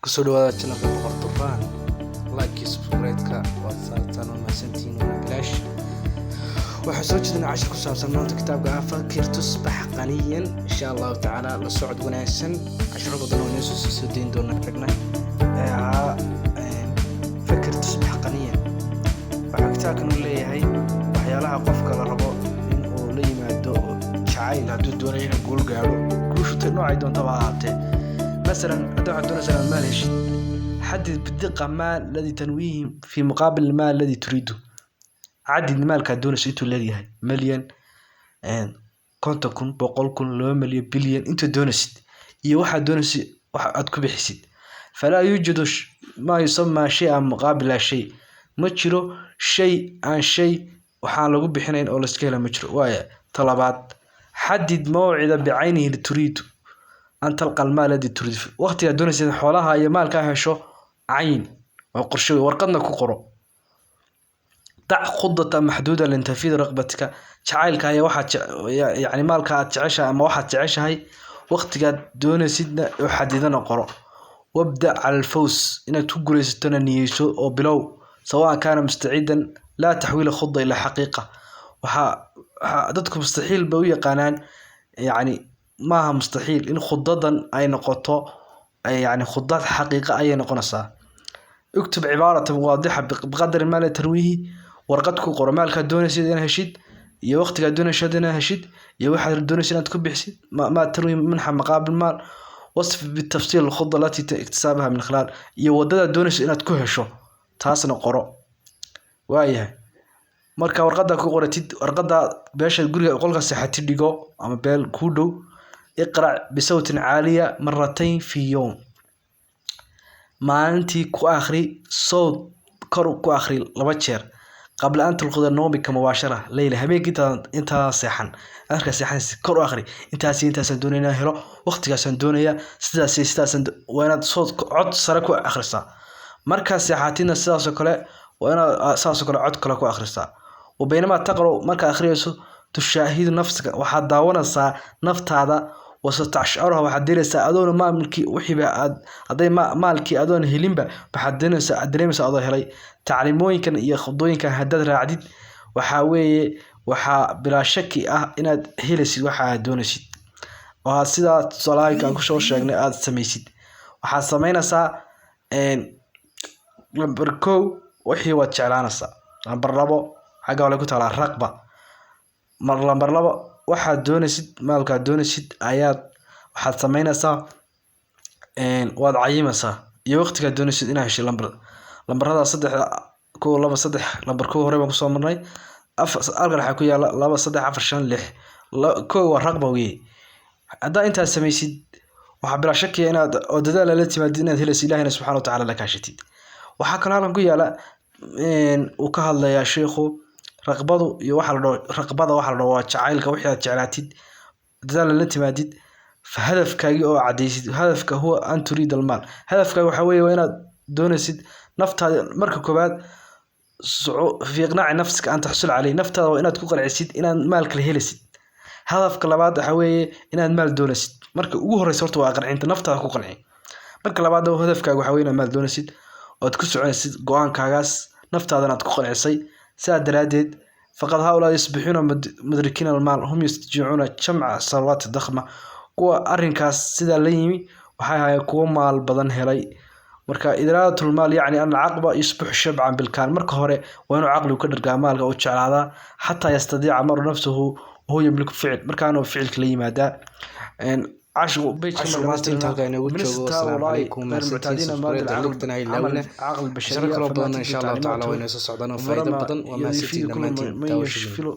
Kusoo dhawaada channelka Boqor Duraan. Like iyo subscribe-ka waad saartaan, waa mahadsantihiin, waana bilaash. Waxaan soo jeedinaa cashir ku saabsan maanta kitaabka ah "فكر تصبح غنيا". Insha Allahu tacaala la socod wanaagsan, cashiro badan oo inoo soo dayn doona. Ragna ee ahaa "فكر تصبح غنيا". Waxaa kitaabkan uu leeyahay waxyaalaha qofka la rabo in uu la yimaado jacayl hadduu doonayo inuu guul gaadho, guushu noocay doontaba ha ahaatee. Masalan, hadda waxaad doonaysaa inaad maal heshid, حدد بدقة ما الذي تنويه في مقابل المال الذي تريده. Cadid maalkaad doonayso intuu leeyahay, milyan, 50,000, 100,000, 2 milyan, bilyan, intaad doonaysid iyo waxaad doonaysid wax aad ku bixisid. فلا يوجد ما يسمى شيئا مقابل لا شيء. Ma jiro shay aan shay waxaan lagu bixinayn oo layska hela, ma jiro. Waaya talabaad, حدد موعدا بعينه تريد أن تلقى المال الذي تريد. Waqtigaad doonaysid in xoolaha iyo maalkaa hesho cayin oo qorshe, warqadna ku qoro. ضع خطة محدودة لتنفيذ رغبتك. Jacaylka iyo waxaad yani maalka aad jeceshahay ama waxaad jeceshahay, waqtigaad doonaysidna oo xadidana qoro. وابدأ على الفوز, inaad ku guulaysatona niyeyso oo bilow. سواء كان مستعدا لا تحويل خطة إلى حقيقة. Waxaa dadku mustaxiil bay u yaqaanaan, yani maaha mustaxiil in khudadan ay noqoto, yani khudad xaqiiqa ayay noqonaysaa. اكتب عبارة واضحة بقدر المال تنويه. Warqad ku qoro maalkaad doonaysid inaad heshid iyo waqtigaad doonaysid inaad heshid iyo waxaad doonaysid inaad ku bixisid. ما تنوي منحة مقابل مال. وصف بالتفصيل الخطة التي اكتسابها من خلال, iyo wadadaad doonaysid inaad ku hesho, taasna qoro. Waayahay, marka warqadda ku qoratid, warqadda beesha guriga qolka seexatid dhigo ama beel kuu dhow. اقرأ بصوت عالية مرتين في يوم. Maalintii ku akhri sawd kor ku akhri laba jeer. قبل أن ترقد نومك مباشرة ليلة, habeenkii intaadan seexan, markaa seexanaysid kor u akhri: intaas iyo intaasaan doonaya inaan helo, waqtigaasaan doonaya, sidaas iyo sidaasaan. Waa inaad sood cod sare ku akhrisaa. Markaad seexatidna sidaasoo kale waa inaad saasoo kale cod kale ku akhrisaa. وبينما تقرأ, markaad akhriyayso, تشاهد نفسك, waxaad daawanaysaa naftaada. وستشعرها, waxaad dareemaysaa adoona maamulkii wixiiba aad hadday maalkii adoon helinba, waxaad dareemaysaa, aad dareemaysaa adoo helay. Tacliimooyinkan iyo khudooyinkan haddaad raacdid, waxaa weeye waxaa bilaa shaki ah inaad helaysid waxa aad doonaysid oo aad sidaa tusaalaha aan kusoo sheegnay aad samaysid. Waxaad samaynaysaa, lambar kow, wixii waad jeclaanaysaa. Lambar labo, xagga hore ku taalaa رغبة. Mar lambar labo, waxaad doonaysid, maalkaad doonaysid ayaad waxaad samaynaysaa, waad cayimaysaa iyo waqtigaad doonaysid inaad heshay. Lambarada saddex, kow, laba, saddex. Lambar kow hore baan kusoo marnay. Afar halkan waxaa ku yaala laba, saddex, afar, shan, lix. Kow waa رغبة weye. Haddaa intaas samaysid, waxaa bilaa shakiya inaad oo dadaal la timaadid inaad helaysid, Ilahina subxana wa tacaala la kaashatid. Waxaa kaloo halkan ku yaala uu ka hadlayaa sheikhu raqbadu iyo waxa la dhaho raqbada. Waxa la dhaho waa jacaylka wixii aad jeclaatid, dadaal la timaadid, hadafkaagii oo cadaysid. Hadafka هو أن تريد المال. Hadafkaaga waxaa weeye waa inaad doonaysid naftaada. Marka koowaad, في إقناع نفسك أن تحصل عليه. Naftaada waa inaad ku qancisid inaad maal kale helaysid. Hadafka labaad waxaa weeye inaad maal doonaysid. Marka ugu horeysa horta waa qancinta naftaada ku qanci. Marka labaad, hadafkaaga waxaa weeye inaad maal doonaysid ood ku soconaysid go-aankaagaas, naftaadana aad ku qancisay. Sidaa daraaddeed, فقد هؤلاء يصبحون مدركين المال هم يستطيعون جمع ثروات ضخمة. Kuwa arrinkaas sidaa la yimi waxay ahaayeen kuwo maal badan helay. Marka إرادة المال يعني أن العقل يصبح شبعا بالكامل. Marka hore waa inuu caqligu ka dhargaa maalka uu jeclaadaa. حتى يستطيع المرء نفسه وهو يملك فعل, markaana ficilka la yimaadaa. Cashir maanta inta halkaa inoogu joogo. Asalaamu calaykum, mahadsantiin. Subscribe, lugtana ha ilaawina. Casharo kaloo badan insha Allahu tacaala waa inoo soo socdaan oo faa'iido badan. Waa mahadsantiin dhammaantiin daawashadiina.